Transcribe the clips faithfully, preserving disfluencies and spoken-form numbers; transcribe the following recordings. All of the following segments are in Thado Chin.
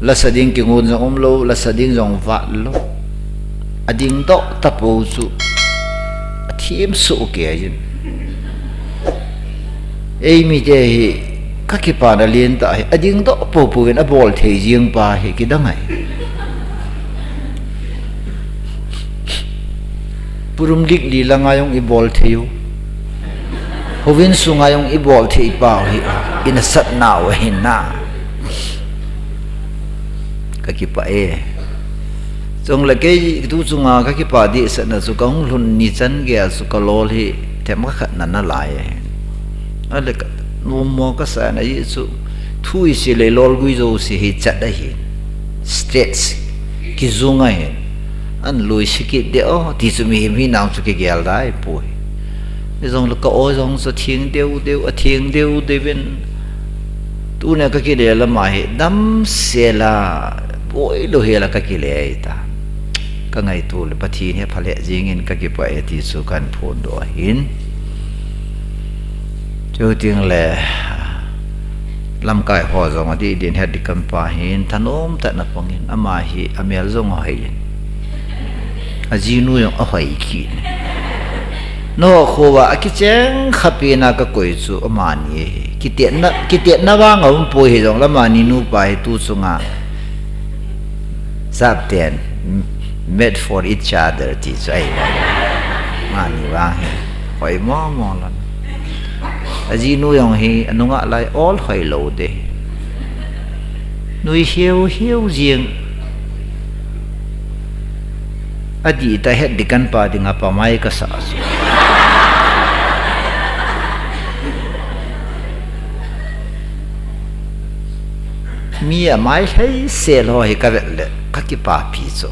Lasa ding kingun jong umlou, lasa ding jong vatlou. Ading doh tapou chu athem soh kei jin. Eimite hi kakipana lentah hi, ading doh poupou in abol thei jeng pa hi kidang ahi. Purum lik li langa jong ibol thei u. Houin sunga jong ibol thei pau hi, inasatnau ahi na. Kakipah e. Chule kei tu chunga kakipah dehsetna chu kahung lhun ni chan geiya chu kalol hi themkhat ana nalai e. Ahile ka, nommo kasah na jeh chu thu isei le lolgui jouse hi chat ahi. Stretch. Kijung ahi. Ana loi sikit deh o, ti chu mihem hinau chu kigel dai poi. Hijongle ka-o jong chu atheng deu deu, atheng deu deu in. Tunia kakile lama hi damsel a, boilou hel a kakile ahitai. Kangaito le Pathen hi aphalheh jengin kakipah e ti chu kahin phondoh ahin. Chuteng le, lamkai ho jong adih din het ding kan pa hin thanom tah in apangin, ama hi amel jong ahoi in. Ajinu jong ahoi kit in. Nangho khoa akicheng khat pen a kakoi chu amani ahi. Kitetna, kitetna vang aumpoi hijongle amani nupa hi tu chunga Sapten, made for each other ti chu ahi. Amani vang hi hoi momo lhon. Ajinu jong hi anungah lai ol hoilou deh. Nui hiu hiu jeng. Adih tah het ding kan pa dinga pamai kasah chu. Mi amai lheisel ho hi kavet le kakipapi chu.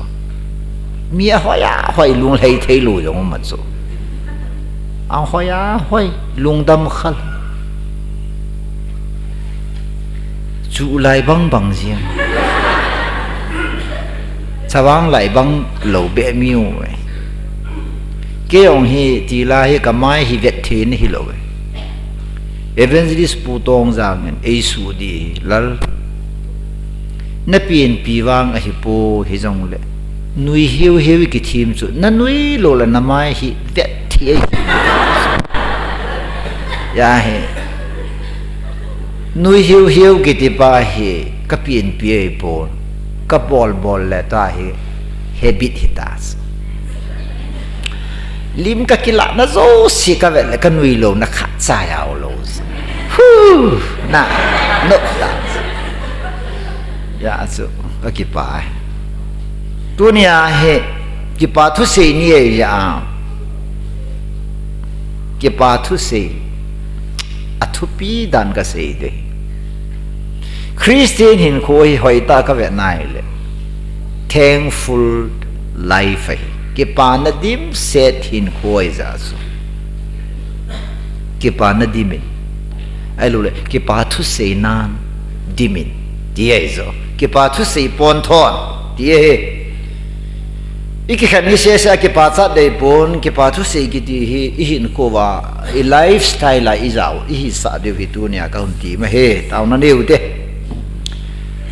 Mi ahoi ahoi lunglhai theilou jong um a chu. Ahoi ahoi lungdam khal. Chu lai bang bang jeng. Chavang lai bang lou beh mi uve. Kei jong hi tila hi kamai hi vet thei na hilou ve. Evangelist Pu Tongjang in eisut ding hi, Lal, napenpi vang ahipoi hijongle, nui hiu hiu kithem chu nanui lou le namai hi vet thei ahi. Ahi. Nui hiu hiu kiti pa hi kapenpi ahipon, kabol bol le tua hi habit hita chu. Lim kakilahna jouse kavet le kanui louna khatcha jaolou. Hu! Na, no ta. Hijeh chun kakipah e. Tunia hi kipa thusei ni ahi jeh a. Kipa thusei athupi dan kasei ding. Christian hinkho hi hoitah kavet nai le, thankful life ahi. Kipana dimset hinkho ahi jeh chun. Kipana dimin. Ahilou le, kipa thusei nan dimin. Ti ahi jo. Kipa thusei ponthon. Ti ahi. I kikhen hi sese a kipachat dei pon, kipa thusei kiti hi, i hinkho a, i lifestyle a i jao, i hisah diu hi tunia kahung ti ma hi, taona neiu te.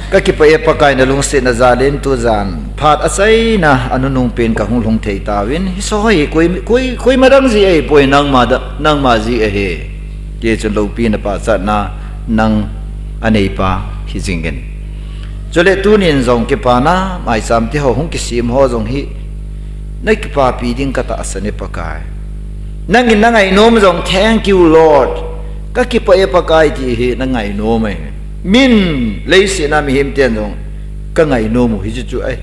Kakipah e Pakai nalungsetna jal in tujan, phat achaina, anunung pen kahung lhung thei tauvin, hiche ho hi koi, koi, koima dang jeh ahipoi nangma da, nangma jeh ahi. Kei chun loupina pachatna, nang aneipa hi jingin. Chule tunin jong kipana, maicham te ho hung kisem ho jong hi, na kipapi ding katahsan e Pakai. Nangin na ngainom jong, thank you Lord. Kakipah e Pakai ti hi na ngainom e. Min leiset a mihem ten jong ka ngainom u hi chu chu ai.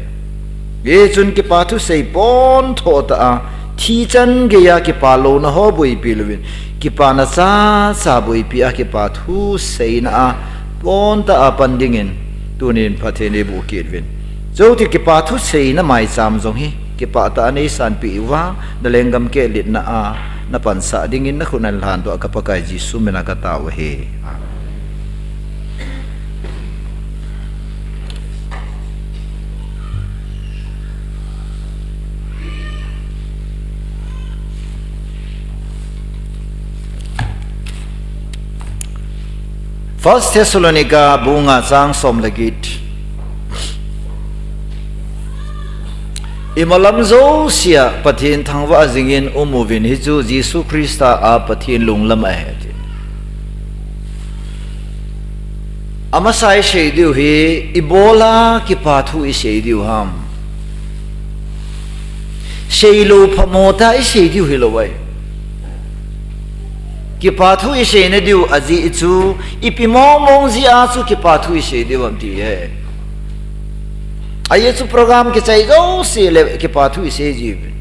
Hichun kipa thusei pontho tah a, thi chan geiya kipa louna ho boipi louvin, kipana chacha boipi a kipa thuseina a, pontah a pan dingin, tunin Pathen in eiboh kit uvin. Chuti kipa thuseina maicham jong hi, kipah tah a neisanpeh uva, na lenggam kehlitna a, na pansah dingin na khut a nalhan doh a ka Pakai Jesu min a katao ahi. Amen. First Thessalonica bung nga chang som le get. Imalam jousea Pathen thangvah jingin um uvin, hichu Jesu Christa a Pathen lunglam ahi ti. Amasa isei diu hi, ibola kipa thu isei diu ham. Seilou phamo tah isei diu hilou ahi. Kipa thu isei nadiu ajeh chu, ipi mong mong jeh a chu kipa thu isei diu ham ti ahi. Ajeh chu program kichai jouse le kipa thu isei jiuvin.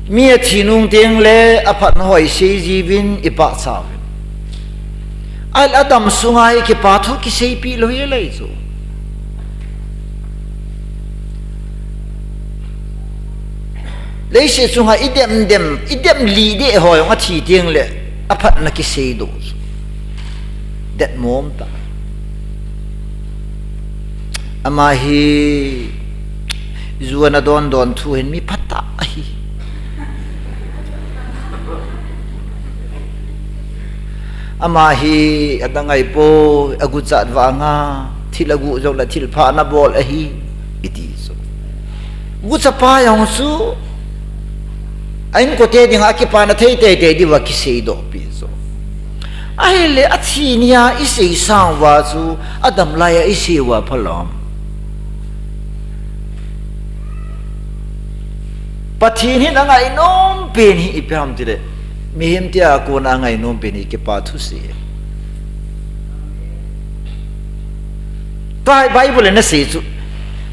Mi athi nung teng le aphatna ho isei jiuvin, ipachat uvin. Ahile adamsunga hi kipa thu kiseipeh lou hi lei chu. Leiset chunga idem dem, idem lih deh ho jong athi teng le aphatna kiseidoh chu. Detmom tah. Ama hi ju ana don don thu hin mi phatah ahi. Ama hi adang ahipoi, aguchat vanga, thil aguh jongle thilpha ana bol ahi, iti chu. Guchapa jong chu, a inkote dinga akipana thei teitei diuva kiseidoh pi chu. Ahile athi nia isei sang uva chu, adam laiya isei uva phalou ham. Pathen hin angainom pen hi ipi ham tile, mihem tia kona angainom pen hi kipa thusei. Tua hi Bible in asei chu,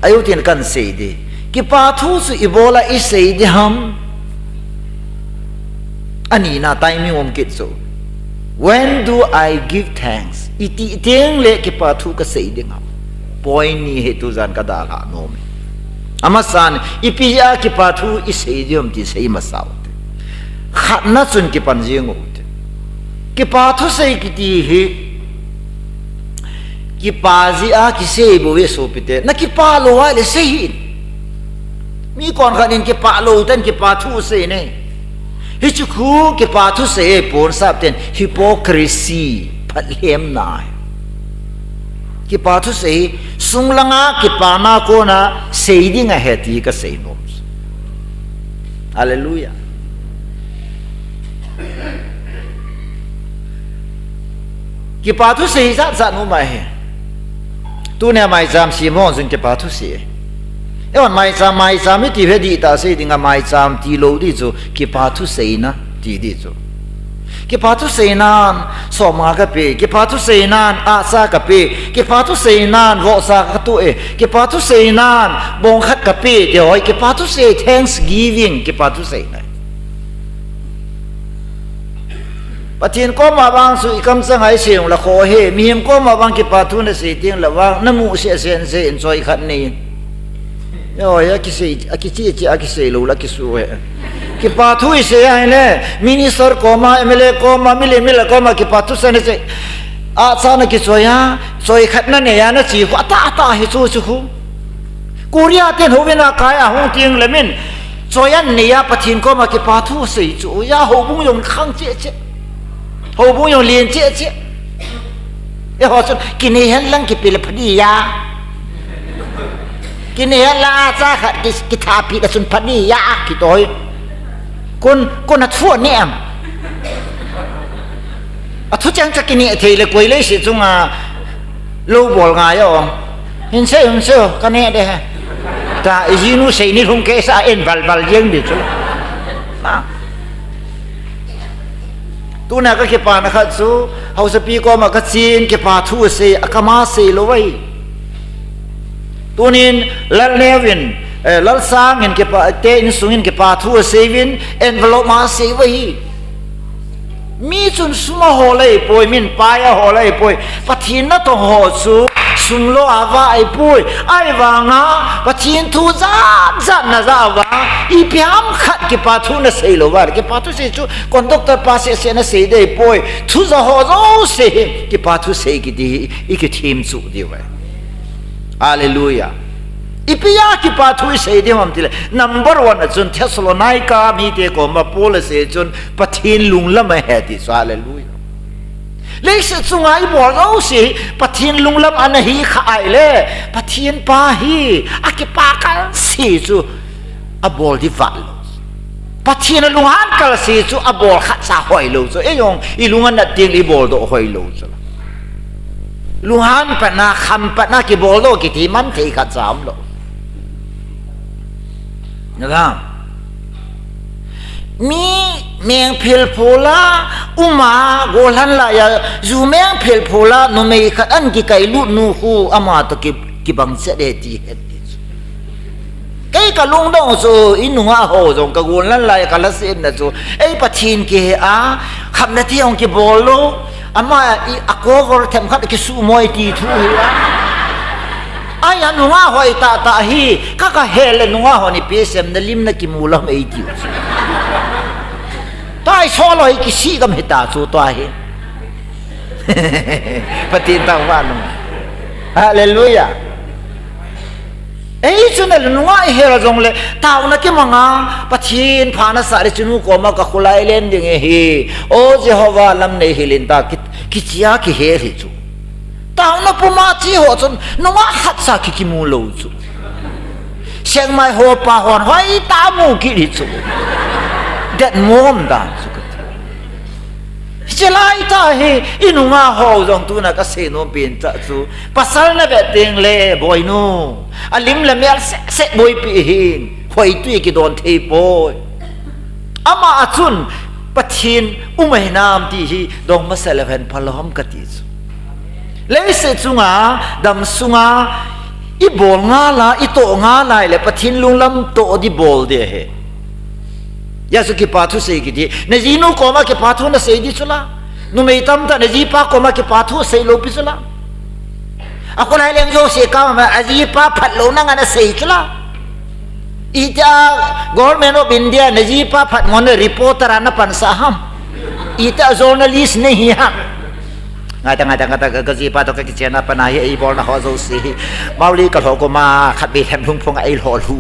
ahiu tin kahin sei ding. Kipa thu chu ibola isei ding ham. Anina timing um kit chu. When do I give thanks? Iti teng le kipa thu kasei ding ham. Point ni hi tujan kadalhah nom e. Amasan, ipi a kipa thu isei ding ham ti sei masa ute. Khatna chun kipan jing ute. Kipa thusei kiti hi, kipa jeh a kisei bou ve sopite. Nakipah lou ahile sei hih in. Mi konkhat in kipah lou tah in kipa thu sei ne. Hichu khu kipa thusei ahipon sapten hypocrisy, phatlhemna ahi. Kipa thusei hi, sung langa kipana kona sei ding ahi ti kasei nom. Hallelujah. Kipa thusei jat jat um ahi. Tunia maicham sem ho chun kipa thusei. Eiho maicham, maicham iti hi dihtah sei dinga maicham tilou ding chu kipa thuseina ti ding chu. Kipa thuseinan somnga kape, kipa thuseinan ahcha kape, kipa thuseinan vohcha katoh e, kipa thuseinan bong khat kape, ti ho hi kipa thusei, thanksgiving, kipa thuseina. Pathen koma vang chu ikamchanga isei jongle khoh e, mihem koma vang kipa thu nasei tengle vang, namu seh seh in sei in choi khat nei in. Oi, akisei, akicheh cheh, akisei lou le akisuh e. Kipa thu isei ahile, minister koma, M L A koma, milen milen koma kipa thusei nasei. Ahcha nakichoi a, choi khat nanei a nache khu, atah atah hi chu chu khu. Korea ten houin a kai a hung tengle min, choi anei a Pathen koma kipa thu sei chu, ja houbung jong khang cheh cheh. Houbung jong len cheh cheh. Eiho chun, kinei hen lang kipe le pha ding a. Kinei hen lang ahcha khat ki, kithahpeh le chun pha ding a, kiti hi. Kon, kon athu aneh em. Athu cheng cha kineh thei le koi leiset chunga lou bol ngai o. Hinsei, hinsei, kaneh ding ahi. Tia, ijinu sei ni lhung kei sa en val val jeng ding chu. Na. Tuna kakipana khat chu, haosapi koma kachen, kipa thu asei, akama sei lou ahi. Tunin, Lal Neo in, eh, Lal Sang in kipa, te insung in kipa thu asei uvin, envelope ma asei uva ahi. Mi chun sum ahol ahipoi, min pai ahol ahipoi. Pathen natong ho chu, sum lou a vah ahipoi. Ahivanga, Pathen thu jat jat najah uva, ipi ham khat kipa thu nasei lou uva. Kipa thusei chu, conductor pa seh seh nasei ding ahipoi. Thuja ho jouse hi, kipa thusei kiti hi, ikithem chu diu ahi. Hallelujah. Ipi a kipa thu isei ding ham tile, number one a chun Thessalonica mite koma Paul asei chun Pathen lunglam ahi ti chu, hallelujah. Leiset chunga ibol jouse hi Pathen lunglam ana hi kha ahile, Pathen pa hi akipa kalse chu abol ding vat lou. Pathen alunghan kalse chu abol khatcha hoilou chu. Eijong ilung anat tengle ibol doh hoilou chu. Lunghan patna, kham patna kibol doh kiti man thei khatcha umlou. Naga. Mi mengphel phola, uma, golhan laiya, ju mengphel phola, numei khat ana kikailut nu khu, ama toh ki, kibang chet e ti het ti chu. Kei kalungdong chu, inunga ho jong, kagolhan laiya, kalasetna chu. Ei Pathen kihe a, khamna ti jong kibol lou, ama i, a cover themkhat kisuhmoi ti thu hi a. Ai, anunga hoi tahtah hi, ka, kahel le nunga hon ipi semna lim na kimu lam ei tiu. Tua hi solo hi kisih gam hita chu tua hi. Pathen thangvah nung. Hallelujah. Ei chun nunga ihel jongle, taona kimanga, Pathen pha nasah le chunu koma kakholai len ding ahi. O Jehovah, lam neihil in ta, ki, kichia kihel hi chu. Taona puma chi ho chun, nunga khatcha ki, kimu lou chu. Sengmai ho pa hon, hoitah mu kit hi chu. Detmom dan chu kati. Hiche laitah hi, inunga ho jong tuna kasei nom pen tah chu. Pasal navet tengle, boinu. Alim le mel seh seh boipi hin. Hoitui kidon thei poi. Ama a chun Pathen um ahinam ti hi dong masa le hen phalou ham kati chu. Leiset chunga, dam sunga, ibol ngal a, itoh ngal a ahile Pathen lunglam toh ding bol ding ahi. Hijeh chun kipa thu sei kiti. Najinu koma kipa thu nasei ding chu la. Numei tamtah najipa koma kipa thu sei lou pi chu la. Akholai leng jouse koma, ajipa phatlouna ngan asei chu la. Itia Government of India, najipa phatmona reporter a napansah ham. Itia journalist nahi ham. Ngaita, ngaita, ngaita, ka, kajipa toh kakichenna pat a hi, eibolna ho jouse hi. Mauli kalhoh koma, khatvei lhem lhung phunga eilhoh lhu.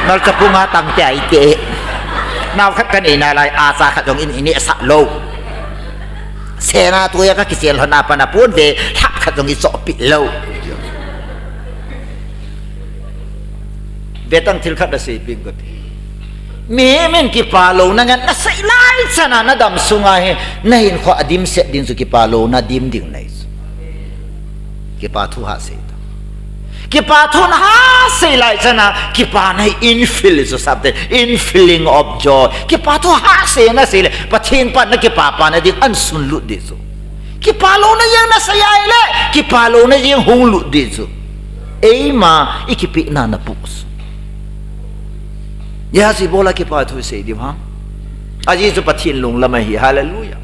Nalchapung a tang te aite. Nao khat kanei nalai, acha khat jong in, ineh sah lou. Sena tuiya kakichen lhona pat a pon ve, lhap khat jong ichohpeh lou. Vetang thil khat nasei ping kati. Mihem in kipalouna ngen nasei lai chan a nadam sunga hi nahinkho adimset ding chu kipalouna dim ding nahi chu. Kipa thu ha sei ta. Kipa thu naha sei lai chan a kipana hi infill chu sapte, infilling of joy. Kipa thu ha sei nasei le Pathen pan nakipa pana ding ahin sunlut ding chu. Kipalouna jeng nasei ahile, kipalouna jeng hung lut ding chu. Eima ikipehna napoh chu. Hijeh chun ibola kipa thu sei diu ham. Ajeh chu Pathen lunglam ahi, hallelujah.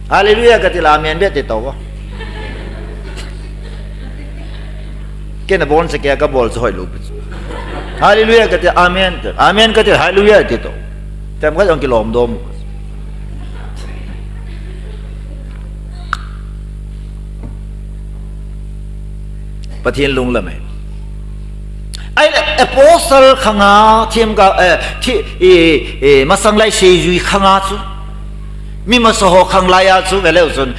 Hallelujah kati le amen beh ti tao. Kei naboncha kei a kabol chu hoilou pi chu. Hallelujah kati, amen. Amen kati, hallelujah ti tao. Themkhat jong kilom dom. Pathen lunglam e. Ahile apostle khanga, themgao, eh, thi, eh, eh, masang lai seijui khanga chu. Mi masa ho khang laiya chu veleu chun.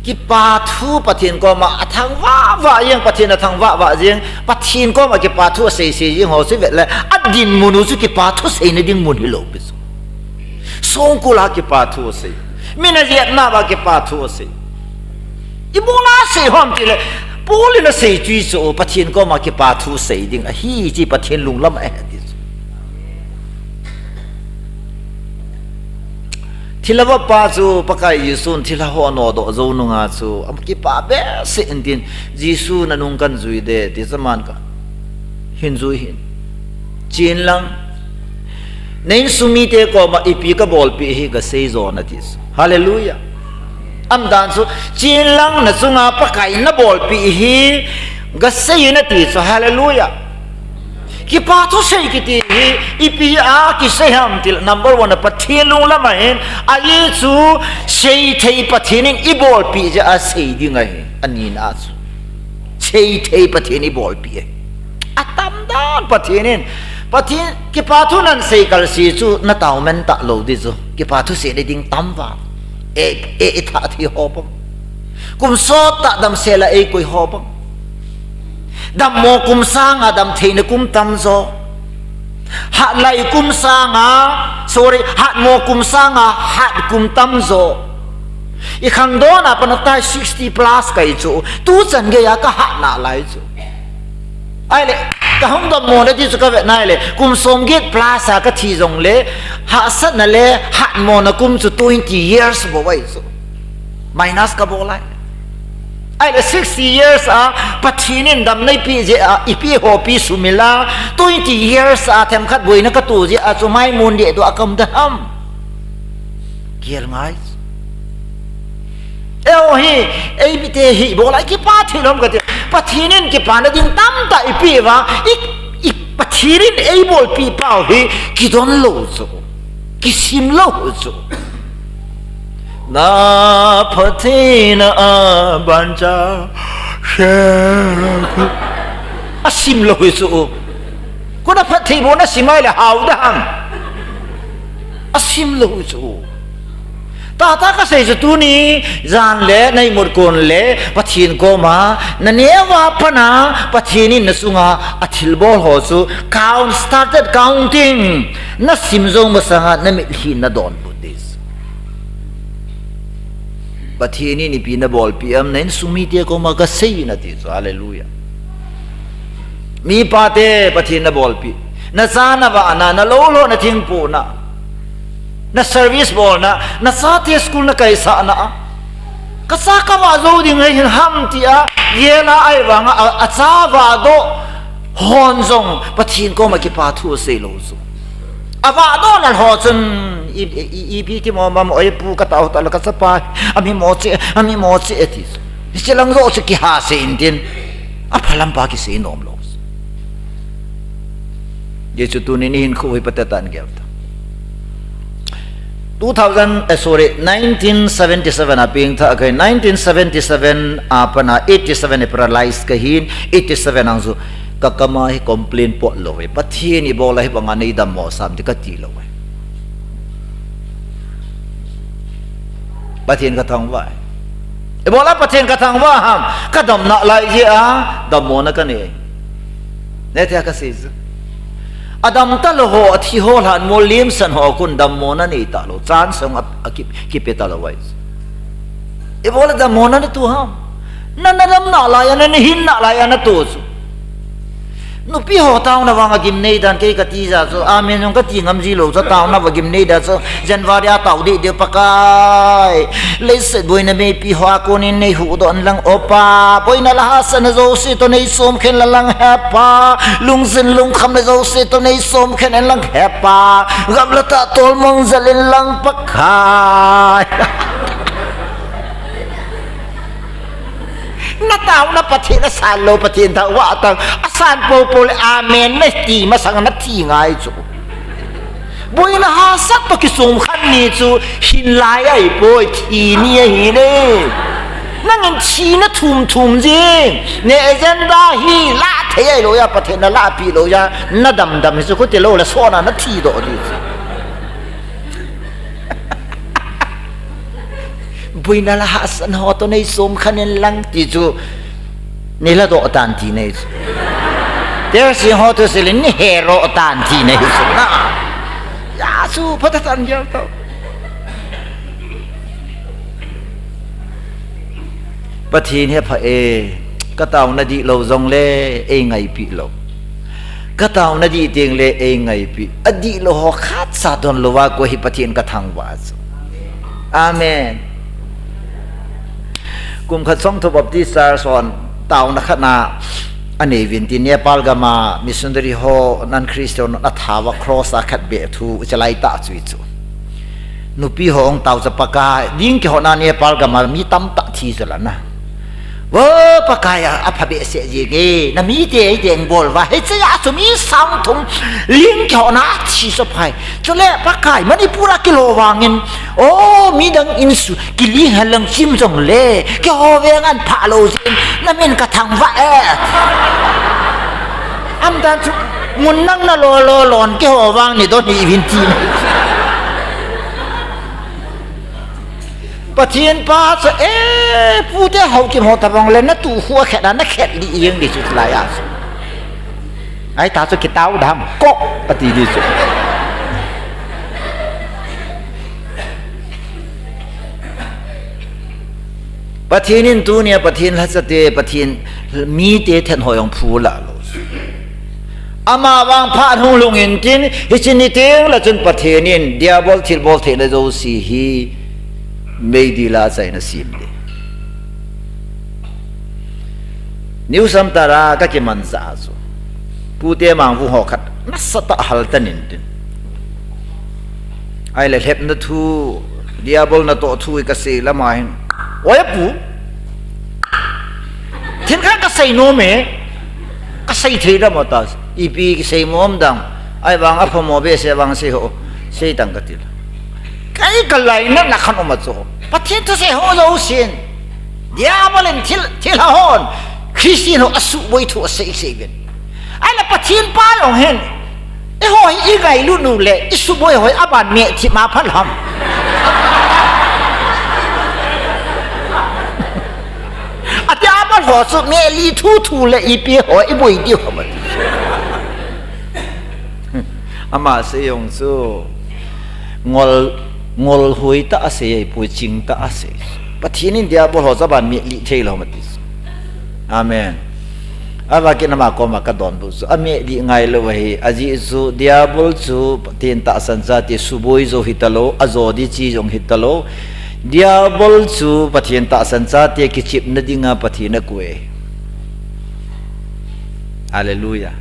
Kipa thu Pathen koma athangvah vah jeng, Pathen athangvah vah jeng, Pathen koma kipa thu asei sei jeng ho chu vele, adinmun u chu kipa thu seina ding mun hilou pi chu. Songkul a kipa thu asei. Min ajepna uva kipa thu asei. Ibola asei ham tile, Paul in asei chu chu Pathen koma kipa thu sei ding ahi, hiche Pathen lunglam ahi ti chu. Thilha vapa chu Pakai Jesun thilha ho anodoh jou nunga chu, akipa behseh in tin, Jesu nanung kahin jui ding, ti chu aman kahin jui hin. Chen lang. Na insung mite koma ipi kabolpeh hi gasei jo in ati chu. Hallelujah. Aman dan chu, chen lang nachunga Pakai nabolpeh hi gasei in ati chu. Hallelujah. Kipa thu sei kiti hi, ipi a kisei ham tile, number one a Pathen lunglam ahin, ajeh chu seithei Pathen in ibolpeh jeh a sei ding ahi, anina chu. Seithei Pathen ibolpeh ahi. Atam dan Pathen in, Pathen kipa thu nasei kalse chu natao man talou ding chu. Kipa thu seina ding tam val. E, e, e tha thi ho bang. Kum sot tah damsel a eikoi ho bang. Dammo kum sanga damtheina kum tamjo. Hatlai kum sanga, sorry, hatmo kum sanga hat kum tamjo. I khangdon a pat a tai sixty plus kahi chu. Tuchan geiya kahat nalai chu. Ahile, kahung dammo na ti chu kavet nahile, kum somget plus a kathi jongle, hahsatna le hatmona kum chu twenty years bou ahi chu. Minus kabol lai. Ahile sixty years a Pathen in damna eipeh jeh a, ipi hopi sumil a, twenty years a themkhat boina kato jeh a chu maimun dehdu a kaum da ham. Gel ngai. Eiho hi, eimite hi, bol a kipa thei lom kati. Pathen in kipana ding tamtah eipeh uva, i, i Pathen in eibolpeh pau hi, kidon lou chu. Kisim lou chu. Na Pathen a ban cha she. Asim lou chu. Kona phatthei bou nasim a ahile hao da ham. Asim lou chu. Tahtah kasei chu tuni jan le na imut kon le Pathen koma na neo a pat a Pathen in na chunga athilbol ho chu count, started counting. Nasim jou masanga na mitlhi in nadonbut ding. Pathen in ipi nabolpeh ham, na insung mite koma kasei in ati chu. Hallelujah. Mipa te, Pathen nabolpeh. Nacha navahna, nalou lhohna thingpohna, na service bolna, nachate school nakaisahna a, kacha kavah jou ding ahi ham tia, gel a ahivanga, a, acha vahdoh hon jong Pathen koma kipa thu asei lou chu. Avahdoh lal ho chun, i, i, i, ipi ti mo mam, oi pu katao tah le kachapa, ami mo che, ami mo che ati. Hiche lang joh chu kihasei intin, aphalam pa kisei nom lou. Hichu tunin ihinkho hi phatah in gel ta. Two thousand, eh, sorry, nineteen seventy-seven a pengtha kahi, nineteen seventy-seven a pat a eighty-seven a paralyze kahin, eighty-seven a chu kakam a hi complain pot lou e. Pathen in ibol a hibanga neidammo sam ti kati lou e. Pathen kathangvah e. Ibol a Pathen kathangvah ham, kadam nalai jeh a, dammona kanei. Netia kasei chu. Adam talou ho, athi ho, lhanmol limsan ho khun dammona nei talou, chance jong a, a ki, kipe talou ahi. Ibol a dammona nato ham. Na, nadam nalai a, na, nahin nalai a nato chu. Nupi ho taona vanga gimnei dan kei kati jeh chu, amen jong kati ngam ji lou chu, taona va gimnei dan chu, January a tao deh deh Pakai. Leiset boina meipi ho a konin neihuhdoh in lang O Pa, boina le hahsatna jouse toh neichomkhen in lang He Pa, lungjen lungkhamna jouse toh neichomkhen in lang He Pa, gamla tah tolmang jal in lang Pakai. Nataona Pathen asan lou, Pathen thangvah tang, asan poupou le amen nati masang nathi ngai chu. Boina hahsat toh kichomkhen ni chu hin lai ahipoi, thi ni ahi ne. Nangin thina thum thum jing. Na agenda hi lah thei ahilou a, Pathen in nalah peh lou a, nadam dam hi chu khuti lou le sona nathi doh ding chu. Boina le hahsatna ho toh neichomkhen in lang ti chu, neiladoh tan ti nei chu. Tersing ho toh seilin neiheroh tan ti nei chu. Na. Hia chu phatah in gel tau. Pathen hi apha e, kataona dihlou jongle eingaipeh lou. Kataona dih tengle eingaipeh. Adihlou ho khatcha donlouva koi hi Pathen kathangvah chu. Amen. Kum khat Chongthu Baptist Church hon taona khat na anei uvin tin Nepal gam a missionary ho non Christian athauva cross a khat beh thu chalai tah chu hichu. Nupi ho hung tao chu Pakai, ling kihotna Nepal gam a mi tamtah thi chu lana. Vo Pakai a, apha behseh jenge, namite eiding bol uva, hiche a chu mi sang thum ling kihotna athi chu phai. Chule Pakai, Manipur a kilo vangin, o midang in su, kiling hen lang chim jongle, keiho veng an phah lou jin, namin kathangvah e. Aumdan chu, mun nang nalo lo lon, keiho vang neidon hih uvin ti. Pathen pa chu, eh, pute hou kim ho tabang le, na tu khu a khet a, na khet li ing di chu lai a. Ai ta chu kitau dam, ko, ati di chu. Pathen in tunia, Pathen lhachate, Pathen mite then hoi ong phu la lo. Ama vang phat hung lhung in tin, hiche ni teng le chun Pathen in, Diabol thilbol theina jouse hi, meidil a achaina sem di. News sam tara ka kiman sa chu. Pute mang vu ho khat, nasatah hal tan in tin. Ai le lhepna thu, Diabol natoh thu i ka sei lama hin. Oi pu. Thil khat ka sei nom e. Ka sei thei lama ta. Ipi ka sei mom dang. Ai vang a pha mo be se vang sei ho. Sei tang ka til. Kai ka lai na na khan oma cho. Pathen thu sei ho jo sin. Diabol in thil, thil ha hon. Christian ho asuboi thu asei sei ben. Ai la Pathen pa long hen. Eiho hi i ngailut nu le, i suboi hoi aban meh thip ma phat ham. Ati aban ho chu meh li thu thu le ipi hoi i boi diu ham ati. Ama sei jong chu ngol, ngol hoi ta a sei, pui ching ta a sei. Pathen in Diabol ho chu aban meh li thei lou ham ati. Amen. Ava kinama koma ka donbut chu, ameh di ngai lou ahi, ajeh chu Diabol chu Pathen tahsan chate suboi jo hita lou, ajo di chi jong hita lou. Diabol chu Pathen tahsan chate kichepna dinga Pathen akoi. Hallelujah.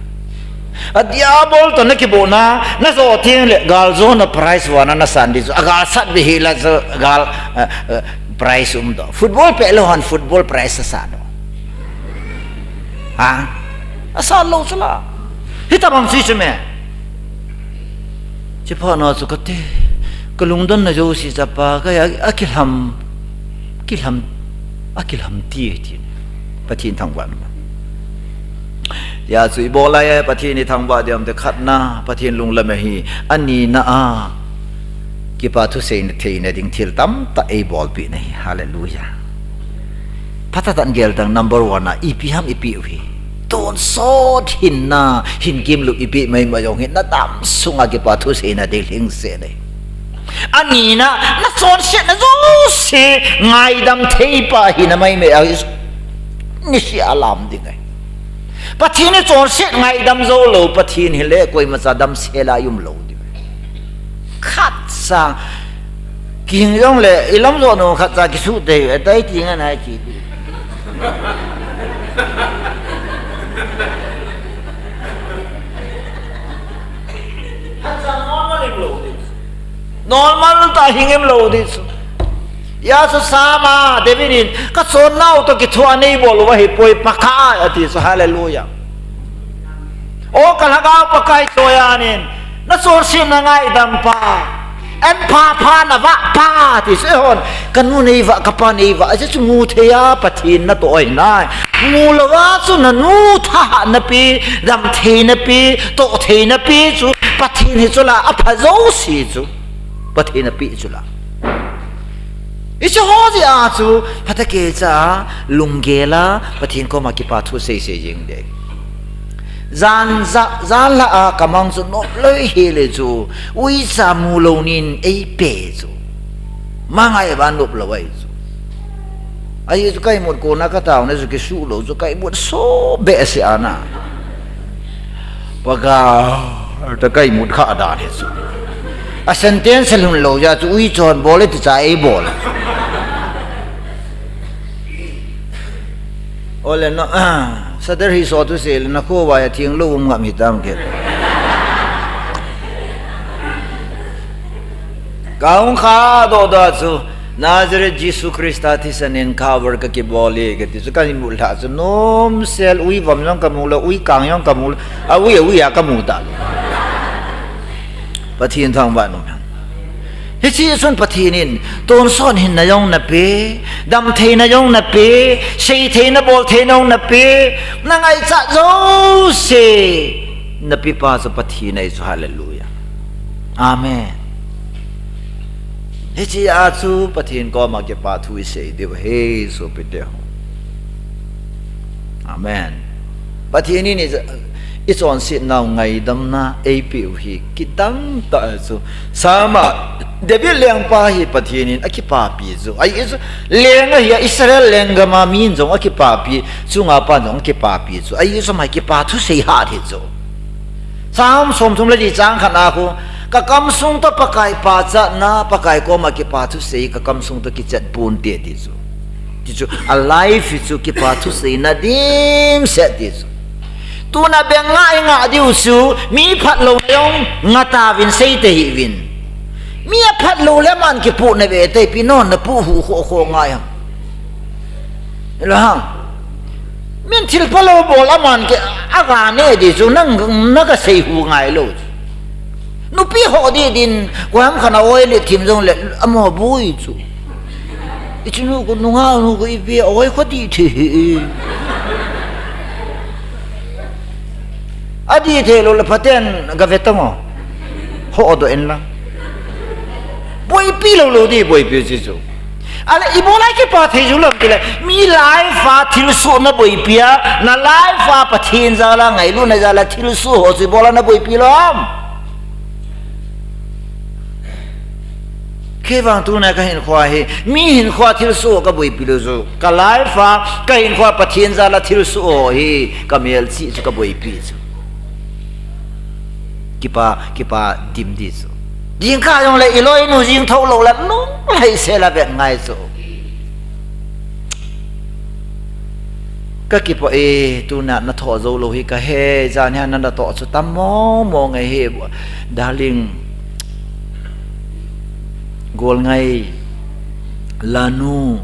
A Diabol toh na kibohna, na jo teng le, gal jona prize vana na san di chu, agal sat ve hila chu, gal, eh, eh, prize um doh. Football pet lou hon, football prize asa doh. Ha? Asa lou chu la. Hitabang chu chu me. Chi pha na chu ka te. Ka lungdon na jouse chapa ka a, akilham, kilham, akilham ti ti. Pathen thangvah. Tia chu i bol lai a Pathen i thangvah diam te khatna, Pathen lunglam ahi, anina a. Kipa thu seina theina ding thil tamtah ei bolpi na hi. Hallelujah. Phatah tah in gel tang number one a, ipi ham i pe u hi. Tonsot hinna, hin kimlup i pe mai mai jong hi, na dam sunga kipa thu seina ding lhingset na hi. Anina, na chonsetna jouse ngaidam thei pa hina mai mai a hi. Nisi a lam ding ahi. Pathen i chonset ngaidam jou lou, Pathen hi le koima cha damsel a i um lou ding. Khat sang, kihing jong le, i lam jo nu khat cha kisuh te, tai ti ngan ai ki. Khat cha normal im lou ding. Normal ta hing im lou ding chu. Hia chu Sam a, David in, ka chonnau toh kithoa nei bol uva hi poi Pakai, ati chu, hallelujah. O ka lhagao Pakai choi anin, na chonsetna ngaidam pa, an pha pha na vah pa, ti chu hon, ka nu nei vah, ka pa nei vah, achu mu thei a, Pathen na toh ahi nai. Mu lou a chu na nu thahat na pe, dam thei na pe, toh thei na pe chu, Pathen hi chu la, apha jouse chu. Pathen a pe chu la. Hiche ho jeh a chu, phatah kei cha, lunggel a, Pathen koma kipa thu sei sei jing ding. Jan ja, jan la a, ka mang chu nop lou hi le chu, uicha mu lou nin ei pe chu. Mangai ban nop lou ai chu. Ahi chu ka imut kona ka taona chu kisuh lou chu ka imut so behseh ana. Pakai, ta ka imut kha dan hi chu. A sentence lhun lou jeh chu ui chon bol e ti cha ei bol. Ole no, ah, sadar hi so tu se le na khovah a theng lou um ngam hitam ke. Ka hung kha doh doh chu, Nazareth Jesu Christa thisan in cover ka kibol e, ka ti chu ka imut lhah chu, nom sel ui vom jong ka mu lou, ui kang jong ka mu lou, a ui, a ui a ka mu ta lou. Pathen thangvah nom hen. Hiche chun Pathen in, tonsot hinna jong na pe, dam theina jong na pe, sei theina bol theina jong na pe, na ngaichat jouse, na pe pa chu Pathen ahi chu, hallelujah. Amen. Hiche a chu Pathen koma kipa thu isei diu ahi, sopite ho. Amen. Pathen in i, ichonsetna u ngaidamna eipeh u hi kidang tah chu. Sama David lengpa hi Pathen in akipapi chu. Ahi chu leng ahi a Israel lenggam a min jong akipapi, chunga pan jong akipapi chu. Ahi chu ama kipa thusei hat hi chu. Sam somthum le li chang khat na khu, ka kamsung toh Pakai pachatna, Pakai koma kipa thusei, ka kamsung toh kichat ponte ti chu. Ti chu, a life hi chu kipa thuseina dimset ti chu. Tuna beng ngah i ngah diu chu, mi phatlou na jong ngah tauvin sei tahih uvin. Mi aphatlou le aman kipoh na ve te, ipi non na poh hu kho kho ngai ham. Hilou ham. Min thil phalou bol aman ke, aga ne di chu nang, na kasei hu ngai lou. Nupi ho di din, koiham khat na oi le thim jong le, amo boi chu. Ichi nu ko nunga nu ko ipi oi ko di the. Adi thei lou le phaten ga ve tang o. Ho do en lang. Boipi lou lou di boipi chi chu. Ale ibola kipa thei ju lam tile. Mi life a thilsoh na boipi a, na life a Pathen jal a ngailutna jal a thilsoh ho chu ibola na boipi lou ham. Kei vang tuna ka hinkho hi, mi hinkho thilsoh ka boipi lou chu. Ka life a, ka hinkho Pathen jal a thilsoh ho hi, ka melchih chu ka boipi chu. Kipa, kipa dim di chu. Jingkah jong le iloi nu jing tho lou le lunglhai sel a vet ngai chu. Ka kipah e, tuna na thoh jou lou hi ka he, jan hi na na thoh chu tam mong mong e hi, darling, Golngai, Lanu,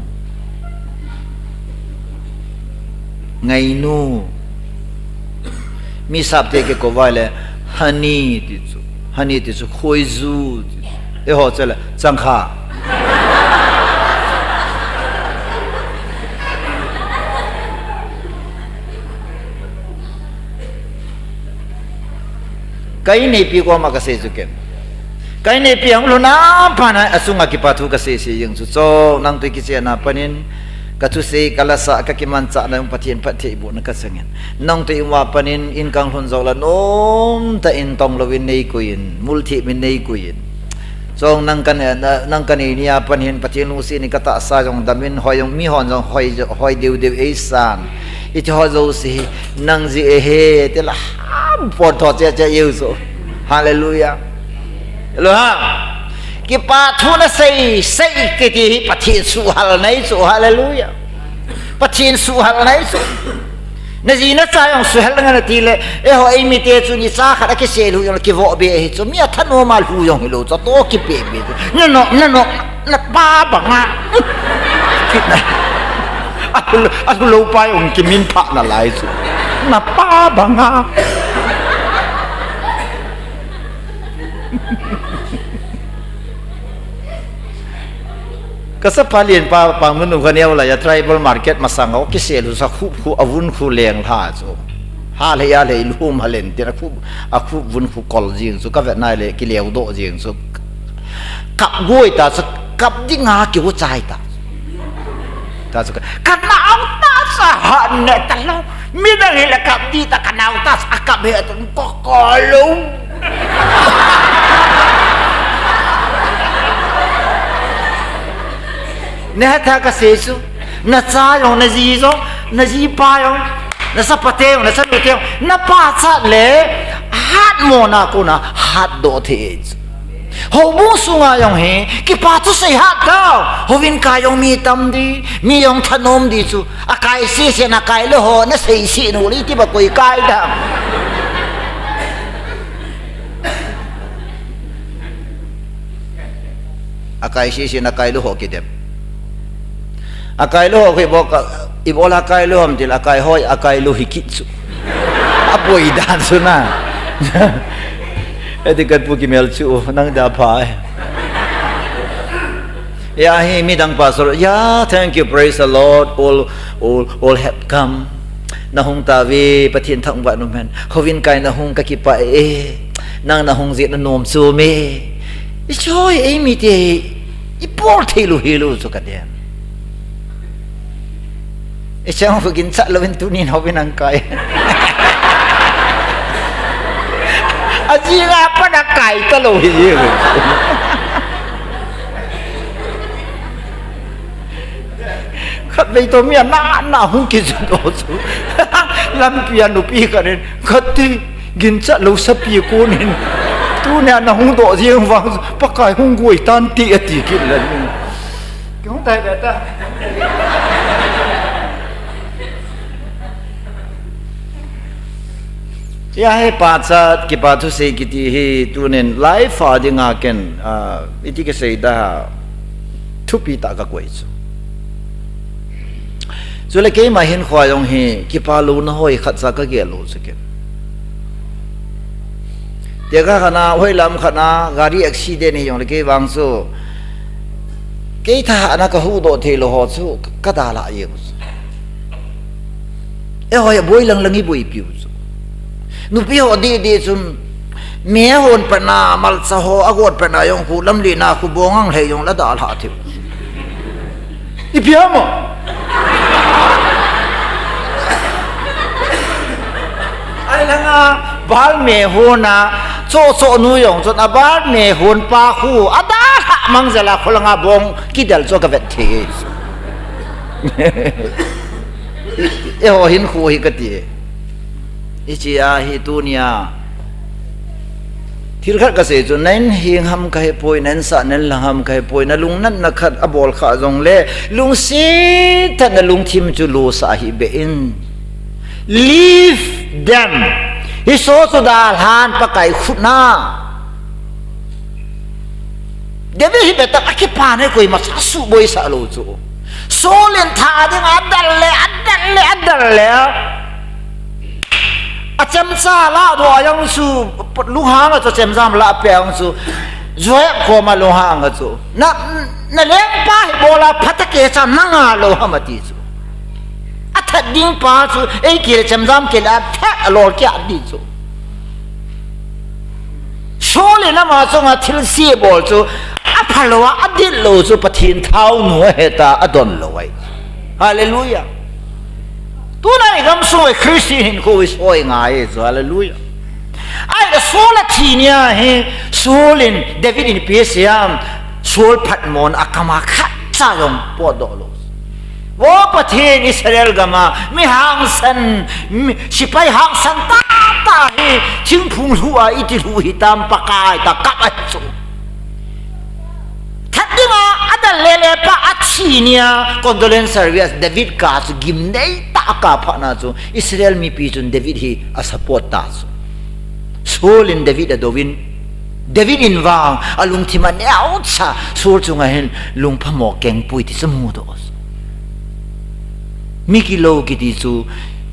Ngainu, mi sapte kikou vai le, Honey ti chu, Honey ti chu, Khoiju ti chu. Eiho chule, Changkha. Ka inneipi koma kasei chu ken. Ka inneipi hung lhun a pat na achunga kipa thu kasei sei jeng chu. Chong nangto kichen a pat in ka thusei, ka lasa, ka kimanchah na jong Pathen phattheibohna kachangin. Nangto in uva pat in in kalhun jou le nomtah in tong louvin neikoi in, multhim in neikoi in. Chong nang ka ne, na, nang ka nei ni a pat hin Pathen lungset in ka tahsa jong dam in hoi jong mi hon jong hoi, hoi deu deu eisan. Iti ho jouse hi nang jeh ahi ti la ham pon tho che che jeng chu. Hallelujah. Lo ha. Kipa thu na sei, sei kiti hi Pathen suhhalna ahi chu. Hallelujah. Pathen suhhalna ahi chu. Na ji na cha jong suhhal ngai na tile, eiho eimite chu ni cha khat a kisel hu jong le kivoh be ahi chu, mi a thanom a lhu jong hilou chu, to kipe be chu. Na no, na no, na pa banga. Kit na. A lhu, a lhu lou pa jong kimin pha nalai chu. Na pa banga. Ka sapa lienpa, pa mun u ka neo lai a tribal market masang a kisel u sa khup khu, a vun khu leng lha chu. Ha lhei a lhei lhum halen tin a khup, a khup vun khu kol jing chu ka vet nai le kileu doh jing chu. Kap goi ta chu kap ding a kiu chai ta. Ta chu ka, ka nau ta sa ha ne ta lo. Midang hi la kap di ta ka nau ta sa kap he ta ko ko lo. Ne ha tha ka sei chu, na cha jong, na ji jong, na ji pa jong, na sapa te jong, na chanu te jong, na pachat le, hatmo na kona, hatdoh thei chu. Houbung sunga jong hi, kipa thusei hat tau, houin kai jong mi tam di, mi jong thanom di chu, akai sese na kai lou ho, na sei se nu le iti ba koi kai da. Akai sese na kai lou ho kidem. Akai lou ho ki bo ka, ibola akai lou ham til akai hoi, akai lou hi kit chu. Aboi dan chu na. Eti kat pu kimel chu, nang da pha e. Ya hi midang pastor, ya, thank you, praise the Lord, all, all, all have come. Na hung tauve, Pathen thangvah in um hen. Houin kai na hung ka kipah e. Nang na hung jeh in na nom chom e. I choi, eimite. Ipol thei lou hilou chu kati. Ichang fu ginchat louvin tunin houin akai. Ajing a pat akai talou hi. Khatvei toh mi ana, ana hung kijot doh chu. Lampi a nupi khat in, khat ti, ginchat lou sapi konin. Tunia nahung doh jeng vang, Pakai hung goi tante ati kit le. Kihung tai be ta. Hiche hi pachat, kipa thusei kiti hi tunin life a dinga ken, ah, iti kisei da thupi tah kakoi chu. Chule keima hinkhoa jong hi kipa louna hoi khatcha kagel lou chu ken. Tekah khat na, hoilam khat na, gari accident hi jongle kei vang chu, kei thahatna kahuhdoh thei lou ho chu, kadalha jeng u chu. Eiho hi boi lang lang iboipiu chu. Nupi ho didi chun, me hon patna, malcha ho agot patna jong khu, lamlen a khu bong ang lhei jongle adalha thei u chu. Ipi ham? Ahi langa, balme hon a, choh choh nu jong chun, abalme hon pa khu, adalha mang jel a, kholanga bong kidel chu kavet thei. Eiho hinkho hi kati. Hiche a hi tunia. Thil khat kasei chu, na inheng ham kahepoi, na insah na inlang ham kahepoi, nalungnatna khat abol kha jongle, lungset tah in nalungthim chu losah hih beh in. Leave them. Hiche chu dalhan Pakai khut na. David hi bettah a kipa nei koima cha suhboisah lou chu. Saul in tha dinga adal le, adal le, adal le. Achemcha lahdoh a jong chu, lunghang a chu chemjam lahpeh a jong chu. Joab koma lunghang a chu. Na, nalengpa hi bol a phatah kei cha nanga lou ham ati chu. Athat ding pa chu, eikile chemjam kile athat alol kei ati chu. Saul in ama chunga thilse bol chu, aphalou a, adih lou chu, Pathen thaonu ahi tia adon lou ahi. Hallelujah. Tuna igamsung a Christian hinkho hi soi ngai chu, hallelujah. Ahile Saul athi nia hi, Saul in, David in ipi asei em, Saul phatmona akama khatcha jong potdoh lou. Vo Pathen, Israel gama mi hangsan, mi, sepai hangsan tahtah hi, thingphung lhu a iti lhu hitam Pakai tia kap ahi chu. That dinga adal lele pa athi nia, condolence service, David kap chu gimnei tah a kap phat na chu, Israel mipi chun David hi asupport ta chu. Saul in David adouvin, David in vang alungthim aneocha, Saul chunga hin lungphamo kengpui ti chu mudoh. Mi kilou kiti chu,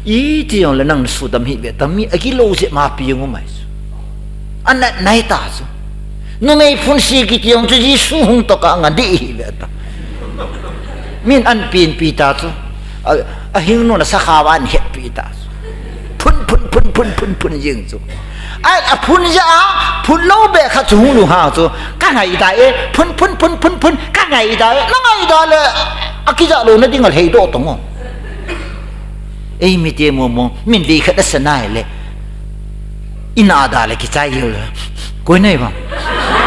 iti jongle nang nasudam hih beh ta, mi akilou jeh ma pi jong um ahi chu. Anat nai ta chu. Numei phunse kiti jong chu Jesu hung toh kah nga dih hih beh ta. Min anpenpi ta chu. A, ahingnun asakha va ahetpi ta chu. Phun, phun, phun, phun, phun, phun jing chu. Ai, aphun jeh a, phun lou beh khat chu hung lunghang chu. Ka ngaida e, phun, phun, phun, phun, phun, ka ngaida e. Na ngaida le, akija louna dinga lheidoh tong o. Eimite momo, min vei khat asa nai le. Ina da le kichai hiu le. Koi nei vang.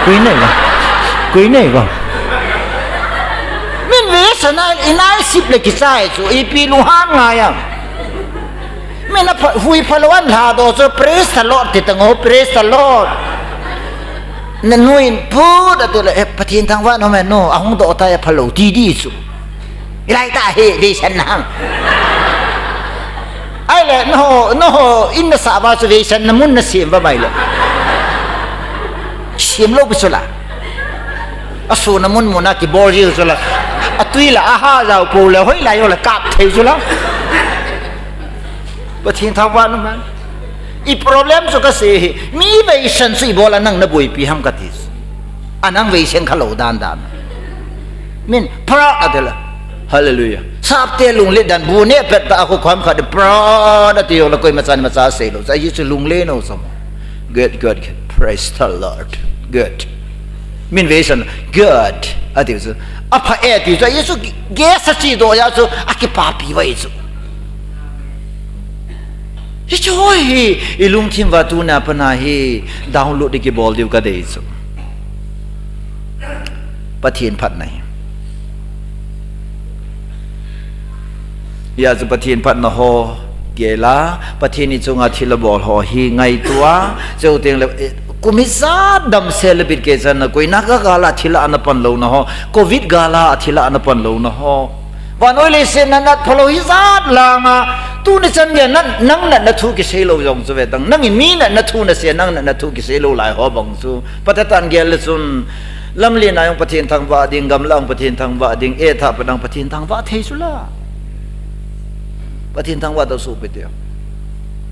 Koi nei vang. Koi nei vang. Min vei asa nai le, ina sip le kichai chu, ipi lunghang ngai am. Min apha, hui phalou an lhadoh chu, praise the Lord, ti tang o, praise the Lord. Nanu in put ati le, eh, Pathen thangvah in um e nu, ahung doh tai aphalou, ti di chu. Hilai tah hi, veisan na hang. Ahile, naho, naho, in nasah uva chu veisan na mun nasem uva mai le. Sem lou pi chu la. Aso na mun mun a kibol ji chu la. Atui la, aha jao pou le, hoilai jong le kap thei chu la. Pathen thangvah in um e. I problem chu kasei hi, mi veisan chu ibol a nang naboipi ham kati. A nang veisen khalou dan dan. Min, pra ati le. Hallelujah. Sapte lunglet dan bu ne pet ta a khu kham khat pra ati jong le koima chan ma cha sei lou. Sa ji chu lunglen o sam. Good, good, good. Praise the Lord. Good. Min vei san, good, ati chu. Apha e ati chu, Jesu ge sa chi do ya chu, akipapi vai chu. Hichu hi, i lungthim uva tuna pana hi, download di kibol diu kadei chu. Pathen phatna hi. Hia chu Pathen phatna ho, gel a, Pathen in chunga thil abol ho hi ngaito a, chuteng le, eh, kum ijat damsel le bit kei chan na, koina ka gal a thil a ana pan louna ho, covid gal a thil a ana pan louna ho. Vannoi leiset natna phalou hijat lang a, tuni chan gei nang natna thu kisei lou jong chu ve tang. Nangin mi natna thu nasei, nang natna thu kisei lou lai ho bang chu. Patatan gel le chun, lamlen a jong Pathen thangvah ding, gamla jong Pathen thangvah ding, e tha pa dang Pathen thangvah thei chu la. Pathen thangvah tau sopi teu.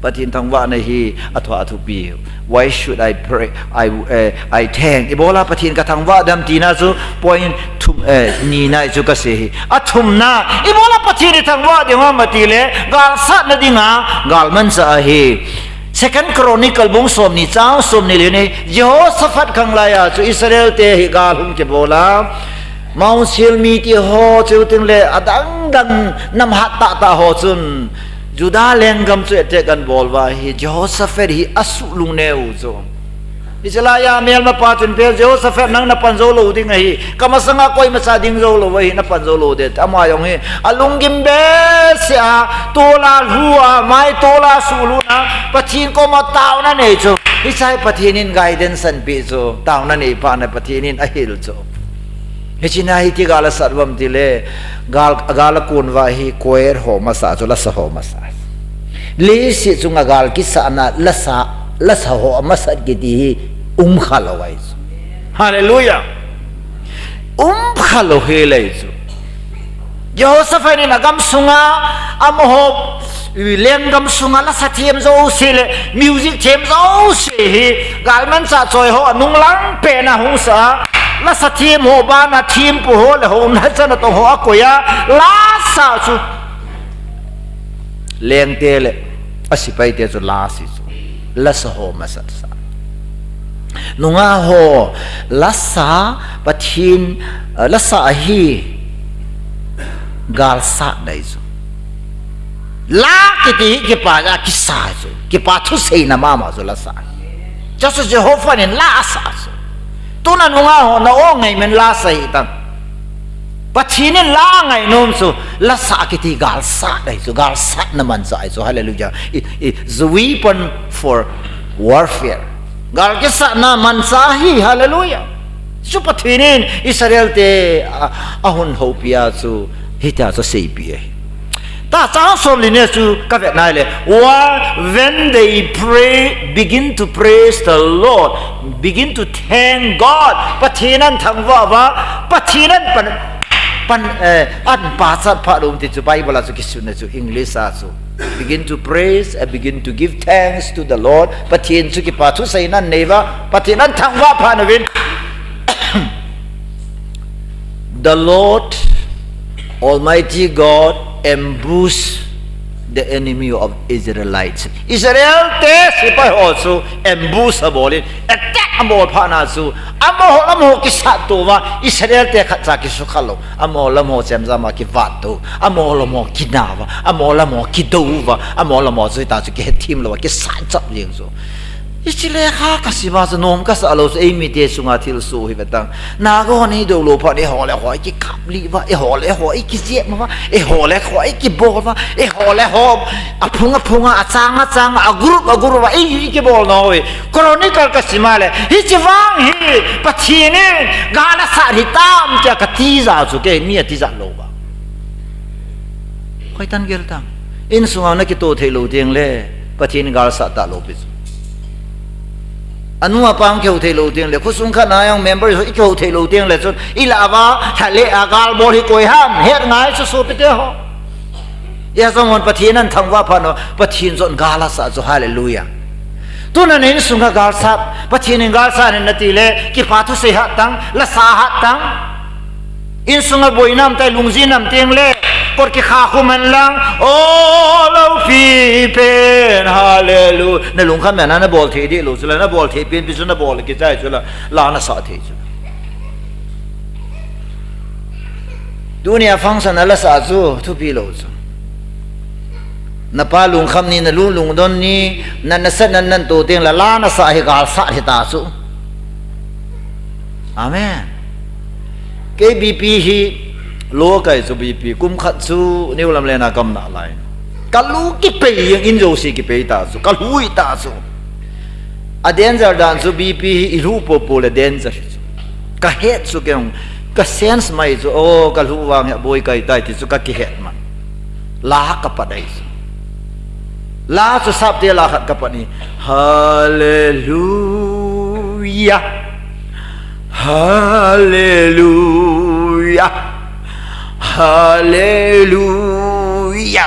Pathen thangvahna hi athu athupi. Why should I pray? I, eh, I thank. Ibola Pathen ka thangvah dem tina chu point thum, eh, nina chu kasei hi. Athumna, ibola Pathen i thangvah ding ham ati le, galsatna dinga, galmanchah ahi. Second Chronicle bung somni chang somni le ni, Jehoshaphat khanglai a chu Israel te hi gal hung kibol a. Mount Seir mi ti ho, chuteng le adang dang nam hat tah tah ho chun Judah lenggam chu attack ana bol uva hi Jehoshaphat hi asuh lungneo u chu. Israel a melmapa chun pe Jehoshaphat nang na pan jou lou ding ahi. Ka masanga koima cha ding jou lou ahi, na pan jou lou ding. Ama jong hi alunggim behseh a, tol a lhu a, mai tol a suhlhu na, Pathen koma taona nei chu. Hiche hi Pathen in guidance anapeh chu. Taona nei phat na Pathen in ahil chu. Hiche na hi ti gal asat uvam ti le, gal, gal akon uva hi choir ho masa chu, lasa ho masa. Leiset chunga gal kisatna lasa, lasa ho amasat kiti hi um kha lou ahi chu. Hallelujah. Um kha lou hel ahi chu. Jehoshaphat in agam sunga, amaho lenggam sunga lasa them jouse le, music them jouse hi, galmanchah choi ho anung lang pen a hung sa, lasa them ho bana thempu ho le ho na chan a tong ho akoi a, lasa chu. Lengte le, asepai te chu lasa chu. Lasa ho masat sa. Nungah ho, lasa, Pathen, eh, lasa ahi, galsatna ahi chu. La kiti hi kipa a kisa chu. Kipa thuseina mama chu lasa. Chu chu Jehovah in la asa chu. Tuna nungah ho na o ngai men lasa hi tang. Pathen in la ngai nom chu lasa kiti galsatna ahi chu, galsatna manchah ahi chu, hallelujah. It, it is a weapon for warfare. Gal kisatna manchah ahi, hallelujah. Chu Pathen in Israel te a, ahung houpi a chu, hitia chu aseipi ahi. Ta chang som le ni chu ka vet nai le. Why, when they pray, begin to praise the Lord, begin to thank God. Pathen ana thangvah uva, Pathen ana pan, pan, eh, ana pachat phat u ti chu Bible a chu kisun na chu English a chu. Begin to praise and begin to give thanks to the Lord. Pathen chu kipa thuseina nei uva, Pathen ana thangvah phat uvin. The Lord Almighty God ambush the enemy of Israelites. Israel te sepai ho chu ambush abol in, attack abol phat na chu, amaho lam ho kisat to uva, Israel te khatcha kisukha lou, amaho lam ho chemjam a kivat to, amaho lam ho kina uva, amaho lam ho kidou uva, amaho lam ho chu hita chu kihethem lou uva, kisat chap jeng chu. Hiche lekha kasim a chu nom kasa lou chu, eimi te chunga thilsoh hi ve tang. Naga hon eidou lou phat, eiho le eiho ikikap lih uva, eiho le eiho ikijep uva, eiho le eiho ikibol uva, eiho le eiho aphung aphung a, achang achang a, agroup agroup a, ei ikibol na ho hi. Chronicle kasim a le, hiche vang hi Pathen in gal asat hitam tia katijat chu, keima tijat lou uva. Koi tan gel tang. Insunga nakitoh thei lou teng le, Pathen in gal sat talou pi chu. Anu apa hung kihou thei lou teng le, khosung khat na jong member ho ikihou thei lou teng le chun, ilah uva, lha le a gal bol hi koi ham, het ngai chu sopi te ho. Hijong hon Pathen ana thangvah phat na, Pathen jong gal asat chu, hallelujah. Tuna na insunga gal sat, Pathen in gal sat in nati le, kipa thusei hat tang, lasa hat tang. Insunga boina um tai, lungjin um teng le, kot kikha khu man lang, o lopi pen, hallelujah. Na lungkham na, nabol thei dih lou chu la, nabol thei pen pi chu nabol kichai chu la, la nasa thei chu la. Tunia function a la sa chu, thupi lou chu. Napa lungkham ni, nalu lungdon ni, na, nasatna nan to teng la, la nasa hi galsat hita chu. Amen. Kei B P hi low kai chu B P, kum khat chu New Lamlen a ka um nalai. Ka lu kipei jeng in jouse kipei ta chu, ka lu hita chu. A danger dan chu B P hi i lu popo le danger hi chu. Ka het chu kei jong, ka sense mai chu, oh, ka lu vang hi aboi kai tai ti chu ka kihet man. La ka pat ai chu. La chu sap te la khat ka pat ni. Hallelujah. Hallelujah. Hallelujah.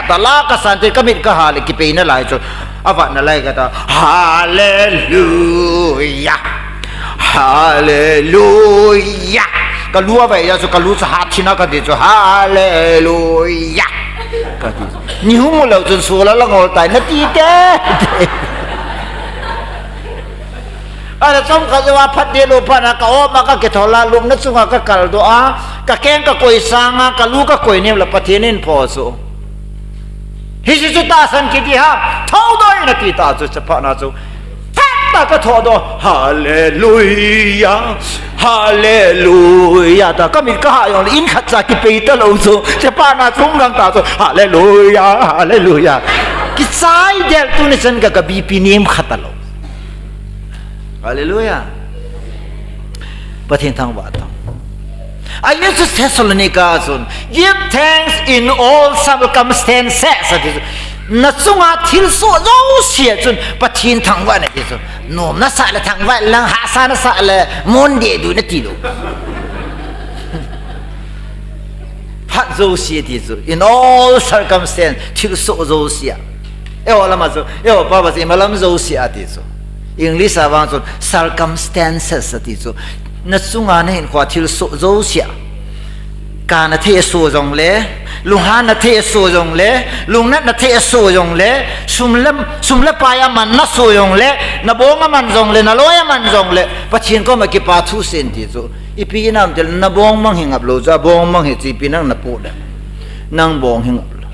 Ta la ka san te ka mit ka ha le kipei nalai chu. Avat nalai ka ta. Hallelujah. Hallelujah. Ka lu avai ya chu ka lu chu ha thina ka ti chu. Hallelujah. Ka ti. Ni hung lou chun sula la ngol tai na ti te. Ala chom kha joa phat de lo phat na ka om a ka kithol a, lupna chunga ka kal doh a, ka keng ka koi sang a, ka lu ka koi nem la Pathen in pho chu. Hiche chu tahsan kiti ham, thou doh in ati ta chu, chaphat na chu. Phat ta ka thou doh, hallelujah, hallelujah ta, ka mit ka ha jong le in khat cha kipei ta lou chu, chaphat na chu hung gang ta chu, hallelujah, hallelujah. Kichai del tu ni chan ka, ka B P nem khat ta lou. Hallelujah. Pathen thangvah tang. Ahi chu Thessalonica chun, "Give thanks in all circumstances," ati chu. Na chunga thilsoh jouse a chun Pathen thangvah in ati chu. Nom nasa le thangvah in lang, hahsa nasa le Monday du in ati lou. Phat jouse a ti chu. In all circumstance, thilsoh jouse a. Eiho lama chu, eiho pao a chu, imalam jouse a ti chu. English a vang chu, circumstances a ti chu. Na chunga na hinkhoa thilsoh jouse a. Kana thei a soh jong le, lunghanna thei a soh jong le, lungnatna thei a soh jong le, sum le, sum le pai a manna soh jong le, na bong a man jong le, na loi a man jong le, Pathen koma kipa thu sei in ti chu. Ipi inam tile, na bong mang hi ngap lou chu, abong mang hi chu ipi nang na pu de. Nang bong hi ngap lou.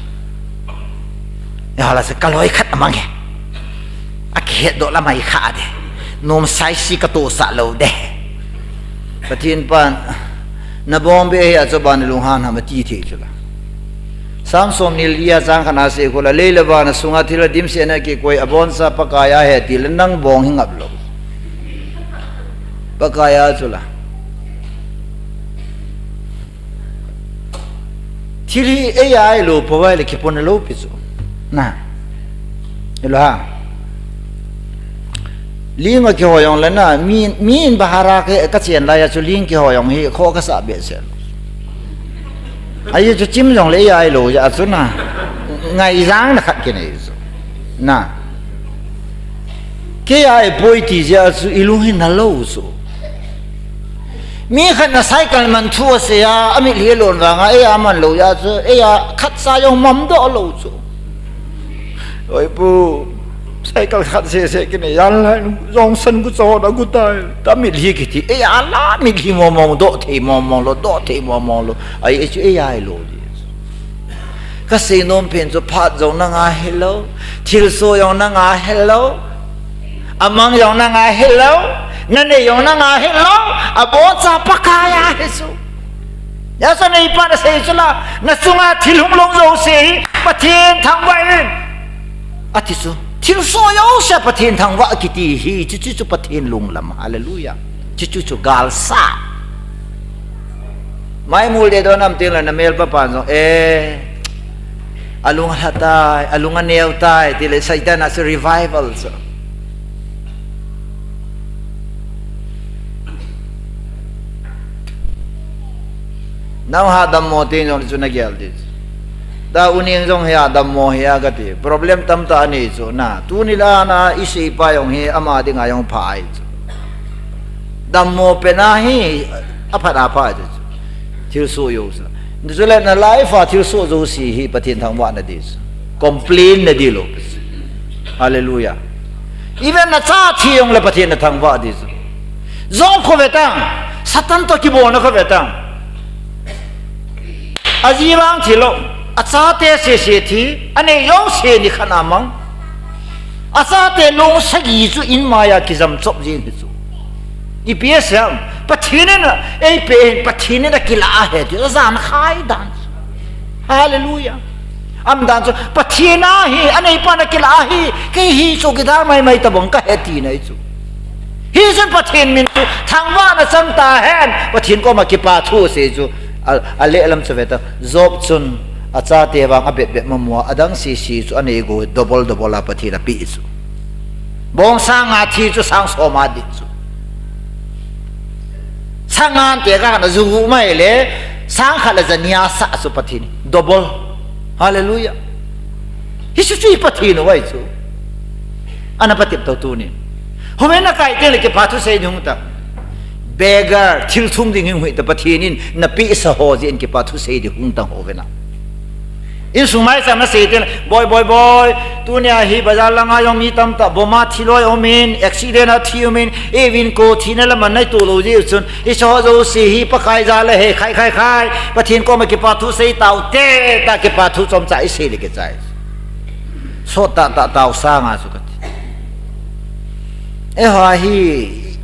Eiho la se ka loi khat amang hi. A kihet doh la mai kha de. Nom sai si ka tohsah lou de. Pathen pan, na bong be hi a chu ban lunghan ham ati thei chu la. Sam som ni le li a chang khat na sei khu la, lei le van a sunga thil a dimset na kikoi abon sa Pakai ahi ti le nang bong hi ngap lou. Pakai a chu la. Thil hi eia ahilou, pawai le kipon lou pi chu. Na. Hello ha. Ling a kihoi jong le na, mi, mi in bahara ke, ka chen lai a chu ling kihoi jong hi, kho ka sa be se. Ahi chu chim jong le eia ahilou, ja chu na. Ngai jang na khat kinei chu. Na. Kei a ipoi ti jeh a chu ilung hi na lou chu. Mi khat na cycle man thu asei a, amitlhi alon vang a, eia man lou jeh a chu, eia khat cha jong mam doh lou chu. Oi pu, cycle khat sese kinei a lai, jong san gu cho da gu tai, ta mitlhi kiti, eia la mitlhi mong mong doh thei mong mong lou, doh thei mong mong lou, ahi chu eia lou di. Ka seinom pen chu phat jong na ngai hilou, thilsoh jong na ngai hilou, amang jong na ngai hilou, na nei jong na ngai hilou, abon cha Pakai ahi chu. Hijeh chun eipan asei chu la, na chunga thil hung lou jouse hi Pathen thangvah in. Ati chu, thilsoh jouse a Pathen thangvah kiti hi, chu chu chu Pathen lunglam. Hallelujah. Chu chu chu galsat. Mai mul de don am teng le na mel pa pan jong, eh, alung alha tai, alung aneo tai, ti le Satan a chu revival chu. Nau ha dammo ti jong chu na gel di. Da uning jong hi a dammo hi a ka ti. Problem tamtah anei chu na. Tuni la na isei pa jong hi ama dinga jong pha ai chu. Dammo pen a hi aphat apha chu. Thilsoh jouse. Chule na life a thilsoh jouse hi Pathen thangvah na di chu. Complain na di lou. Hallelujah. Even na cha thi jong le Pathen na thangvah di chu. Jong kho ve tang. Satan to kibol na kho ve tang. Aji vang thilou, achate sese thi, anei jouse nikhat a mang. Achate long sagi chu in maiya kijam chop jing hi chu. Ipi asei em, Pathen in eipe in, Pathen in akilah ahi ti, ajan khai dan chu. Hallelujah. Aumdan chu, Pathen ahi, aneipan akilah ahi, kei hi chowkidar maimai tabang kahi tina ahi chu. Hichun Pathen min chu thangvahna chang tahen, Pathen koma kipa thu asei chu, a, alehlam chu ve ta, Job chun achate vang abep bep mama, adang sese chu anei go double double a Pathen in apeh chu. Bong sang nga thi chu sang som a ding chu. Sang nga te ka na ju mai le, sang khat le jani asah chu Pathen in. Double. Hallelujah. Hichu chu i Pathen u ahi chu. Ana patep tau tunin. Homen nakai teng le kipa thu sei ding hung ta. Beggar, thil thum ding hung hita Pathen in, napehsa ho jeh in kipa thu sei ding hung ta ho vena. Insung maicham nasei teng, boi, boi, boi, tunia hi bazar langa jong mi tamtah, bomb a thi loi um in, accident a thi um in, eiuvin ko thina lam a nai tolou jeh u chun, hiche ho jouse hi Pakai jal ahi, khai, khai, khai, Pathen koma kipa thu sei taute, tia kipa thu chomcha isei le kichai. Sot tah tah tau sanga chu kati. Eiho hi,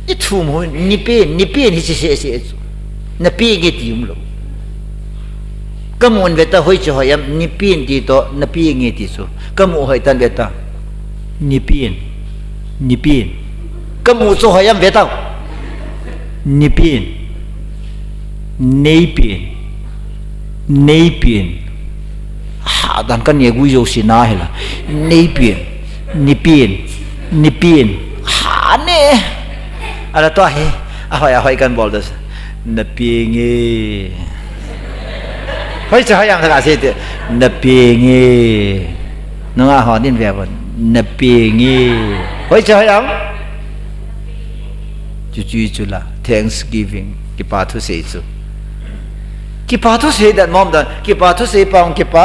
ithum ho, nipen, nipen hiche sese chu. Napeng e ti umlou. Kamun ve ta hoiche hoi em, nipen ti toh, napeng e ti chu. Kamu hoi tan ve ta. Nipen, nipen. Kamu chu hoi em ve ta. Nipen, neipen, neipen. Ha, dan kane gui jouse na hila. Neipen, nipen, nipen. Ha ne. Ala tua hi. Ahoi, ahoi kan bol das. Napeng e. Hoiche hoi em ta kasei te. Napeng e. Nunga ho din ve bon. Napeng e. Hoiche hoi em. Chuchu chu la, thanksgiving, kipa thu sei chu. Kipa thu sei dan mom dan, kipa thu sei pa jong kipa,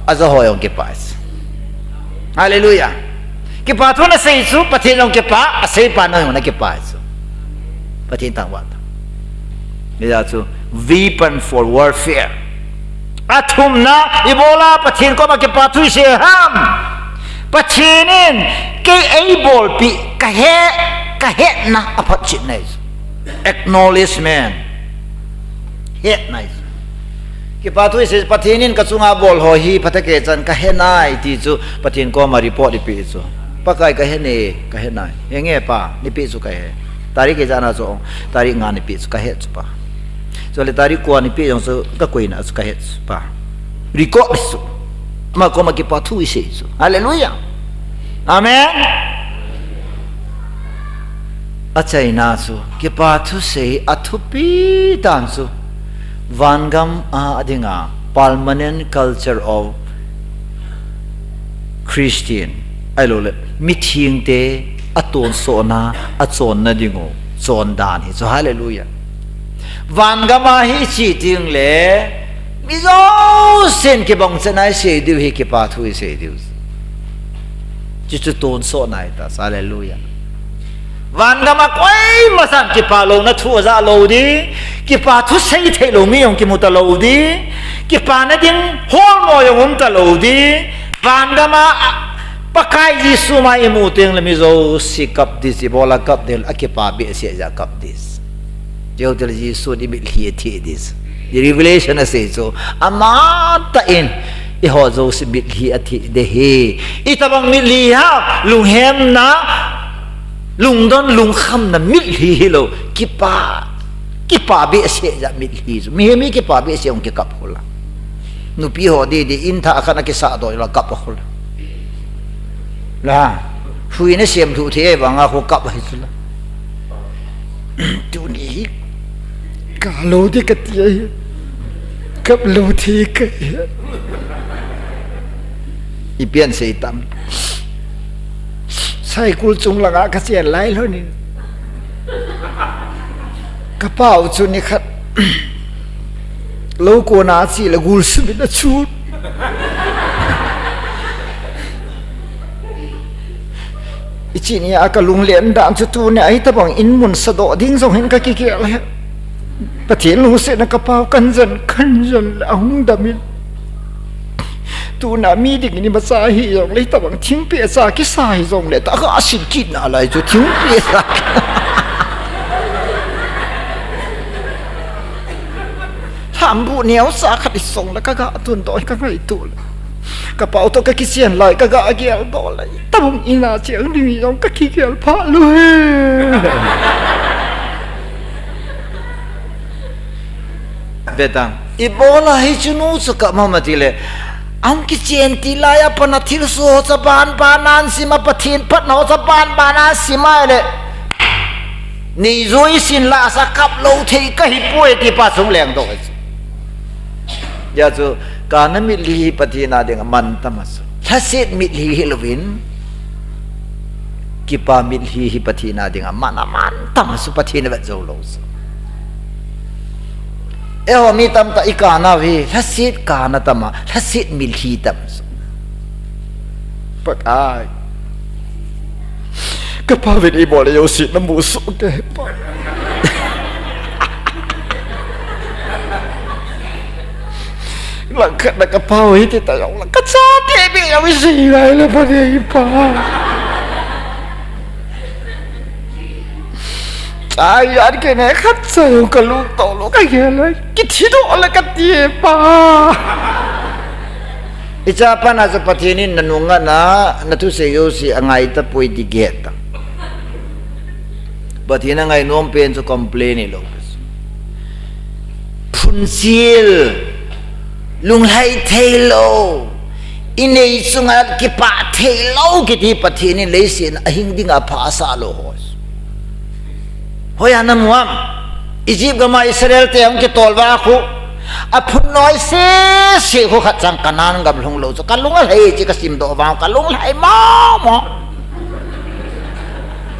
aja ho jong kipa. Hallelujah. Kipa thu nasei chu, Pathen jong kipa, asei pa na jong na kipa chu. Pathen thangvah ta. Hijeh chu, weapon for warfare. Athumna, ibola Pathen koma kipa thu isei ham. Pathen in kei eibolpeh, kahe, kahetna aphatchetna ahi. Acknowledgement. Hetna ahi. Kipa thu isei, Pathen in kachunga bol ho hi phatah kei chan kahe nai ti chu Pathen koma report ipeh chu. Pakai kahe ne, kahe nai. Henge Pa, neipeh chu kahe. Tarik kei chan a chu, tarik nga neipeh chu kahe chu Pa. Chule tarik ko a neipeh jong chu kakoina chu kahe chu Pa. Record chu. Ama koma kipa thu isei chu. Hallelujah. Amen. Achaina chu, kipa thu sei athupi dan chu. Vangam a dinga permanent culture of Christian. Ahilouleh, mithengte atonsotna, achonna dingu, chondan hi chu. Hallelujah. Vangam a hi iche teng le, mi jousen kibang chan a isei diu hi kipa thu isei diu. Chuchu tonsotna ahi ta, hallelujah. Vangam a koimasan kipa louna thu ajah lou ding, kipa thu sei thei lou mi jong kimu talou ding, kipana ding holmo jong um talou ding, vangam a, a, Pakai Jesu mai imu teng le mi jouse kap ding, ibola kap ding, akipa behseh jeh a kap ding. Jesu le Jesu in imitlhi atheh ding. Revelation asei chu, amatah in, eiho jouse mitlhi atheh ding ahi. Itobang mitlhi ham, lunghemna, lungdon, lungkhamna mitlhi hilou, kipa, kipa behseh jeh a mitlhi chu. Mihem hi kipa behseh jong kikap khol a. Nupi ho didi in thah khat a kisah doh la kap khol a. La, hui nasem lhuh thei vanga kho kap ahi chu la. Tuni hi, kap lou ding kati ahi. Kap lou thei kahi. Ipi asei tam. Saikul chung langa kachen lai lhon in. Kapa u chu nikhat. Lou kona ache le gul sum in achun. Hiche nia kalunglen dan chu tunia hitobang in mun sadoh ding jong hin kakigel e. Pathen lungsetna kapau kanjan, kanjan le ahung damin. Tuna mi dingin imacha hijongle, hitabang thingpeh cha kisa hijongle, ta kasin kit nalai chu thingpeh cha. Lhambu neocha khat isong le kaga tundoh kangaito le. Kapau toh kakichen lai kaga geldoh le. Tabang ina cheng ding jong kakigel pha lou e. Ve tang. Ibola hiche nu chu kap ham atile. Ahung kichen til laiya pat a thilsoh ho cha banban a asim a, Pathen phatna ho cha banban a asim a le. Neijui sin la sa kap lou thei kahipoi ti pa chung lengdoh. Hijeh chun, kana mitlhi hi Pathen a dinga mantam ahi. Lhaset mitlhi hilouvin, kipa mitlhi hi Pathen a dinga man, amantam ahi, Pathen avet jou lou ahi. Eiho mi tamtah ikana uve, lhaset kana tam a, lhaset mitlhi tam ahi. Pakai. Kapa uvin ibol le jouse namu soh kei Pa. Langkhat na kapa u hiti ta jong la kachate beh jong isei lai le Pathen Pa. Ai, an kei ne khat cha jong kalung tolou kagel le. Kithi doh le kati Pa. Icha pat a chu Pathen in nanung a na, nathusei jouse angai tapoi ti gel ta. Pathen angai nom pen chu complain hilou. Phunchil, lunglhai theilou, inei chunga kipah theilou kiti Pathen in leiset a hing dinga pha asah lou ho. Hoiya namu ham? Egypt gam a Israel te hung kitol uva khu. Aphun noi sese khu khat chang Canaan gam lhung lou chu. Kalung alhai chu kasimdoh uva, kalung lhai mong mong.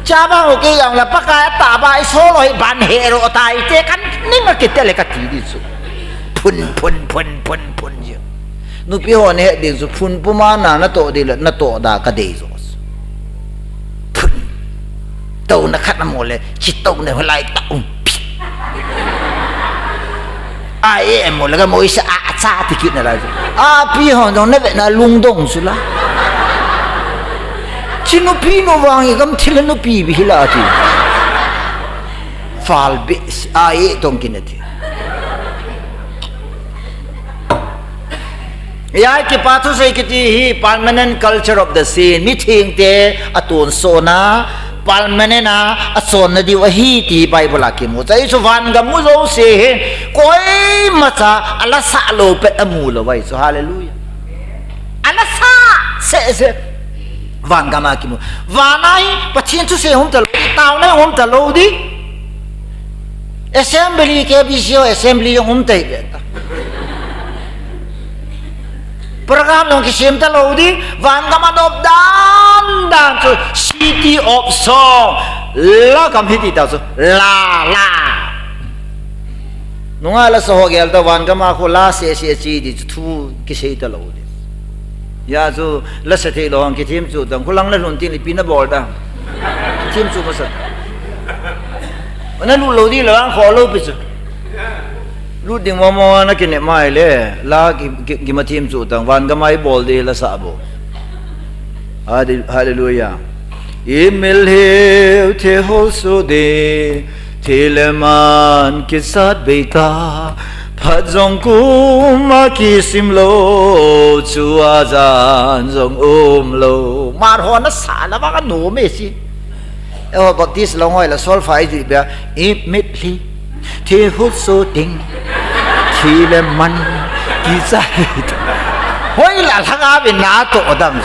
Cha ba ho kei jong la Pakai atahbeh isol lou hi ban hero tai te kaning a kiti le kati di chu. Phun, phun, phun, phun, phun ji. Nupi ho nahet ding chu phun puma na natoh di le natoh da kadei jo. Phun. Touna khat namu le, chi touna hilai ta um. Ai, e, mu le kamu isa a, acha ti kit nalai. Api ho jong navet na lungdong chu la. Chi nupi nu vang hi gam thil nupi bih hila ti. Fal beh si, ai, e, tong kin ati. Hia kipa thusei kiti hi permanent culture of the saint. Mithengte atonsotna, permanent a, achonna diu ahi ti Bible a kimu. Chuti chu vangam u jouse hi, koima cha, alasah lou pet amu lou ahi chu. Hallelujah. Alasah seh seh. Vangam a kimu. Van a hi, Pathen thusei um talou, taona um talou di. Assembly, K B C O assembly jong um tei ve ta. Program jong kisem talou di, vangam a nop dan dan chu City of Song. La gam hiti ta chu, la, la. Nunga lasa ho gel ta vangam a khu la sese chi di chu thu kisei talou di. Hia chu lasa thei lou hang kithem chu tang, khulang la lhun tin ipi nabol ta. Kithem chu masa. Nalut lou di la ang kho lou pi chu. Lut ding momo na kine mai le, la ki, ki, kima them chu tang, vangam a ibol di lasa bou. Hallelujah. Imil hiu thihol su di, thi le man kisat bei ta, phat jong kum a kisim lou, chu a jan jong um lou. Mar ho nasa la vang a nom e si. Eiho Baptist lou hoi la solfa ijui bia, imil hi. Thihol su ding, thi le man, kisat. Hoi la lhanga bin natoh dam.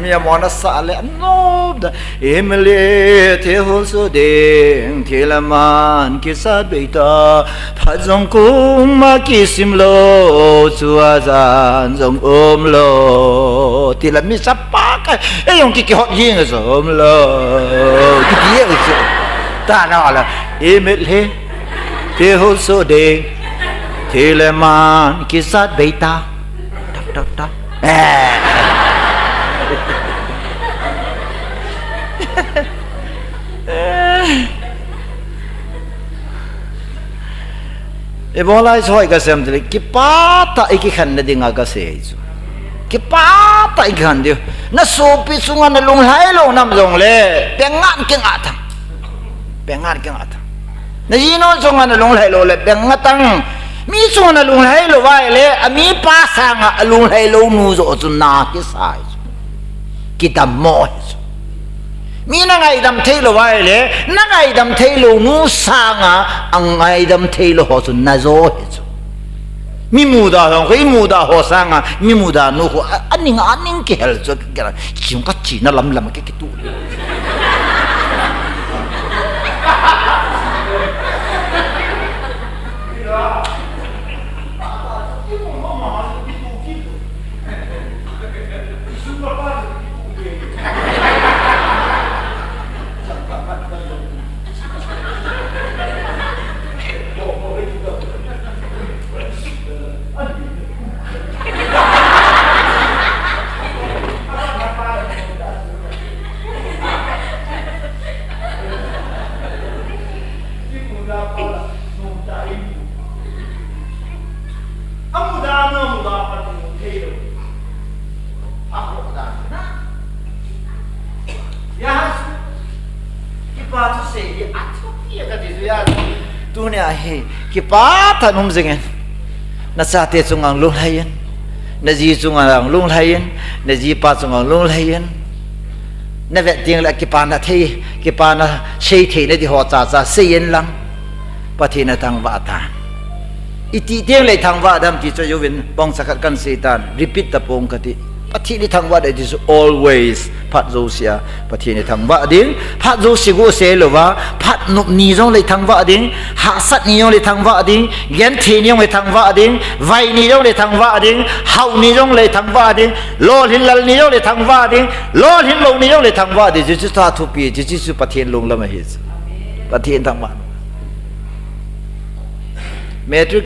Mi amona sa le, no, da, imil hi, thihol su ding, thi le man, kisat bei ta, phat jong kum a kisim lou, chu a jan jong um lou. Ti la mi sa pa ka, e jong ki kihot jing a som lo. Kiti e u chu. Ta na la. Imil hi. Thihol su ding. Thi le man. Kisat bei ta. Ta, ta, ta. Eh. Ibola isoi kasem tile, kipah tah a ikikhen nadinga kasei chu. Kipah tah a ikikhen diu. Nasopi chunga nalunglhai lou nam jongle, benga kingah tan. Benga kingah tan. Najinom chunga nalunglhai lou le, benga tan. Mi chunga nalunglhai lou uva ahile, amipa sanga alunglhai lou nu joh chu nakisai chu. Kidammo ahi chu. Mi nangaidam thei lou uva ahile, nangaidam thei lou nu sanga angaidam thei lou ho chu najo ahi chu. Mi muda ho, koi muda ho sanga, mi muda nu ho, a, aning, aning kihel chu, kira, chung kachena lamlam kikituh le. Tunia hi, kipah tah a um jingin. Nachate chunga lunglhai in. Naji chunga lunglhai in. Najipa chunga lunglhai in. Navet ding le kipana thei, kipana sei thei nadi ho chacha sei in lang. Pathen nathangvah tan. Iti teng le thangvah dem ti chu jouvin bongchakhat kahin sei tan, repeat tapong kati. Pathen ithangvah ding ti chu always, phat jousea Pathen ithangvah ding, phat jouse gu se louva, phat nop ni jongle ithangvah ding, hahsat ni jongle ithangvah ding, genthei ni jongle ithangvah ding, vai ni jongle ithangvah ding, hao ni jongle ithangvah ding, lolhin lal ni jongle ithangvah ding, lolhin lou ni jongle ithangvah ding, Jesu tha thupi, Jesu Pathen lunglam ahi. Pathen thangvah. Matric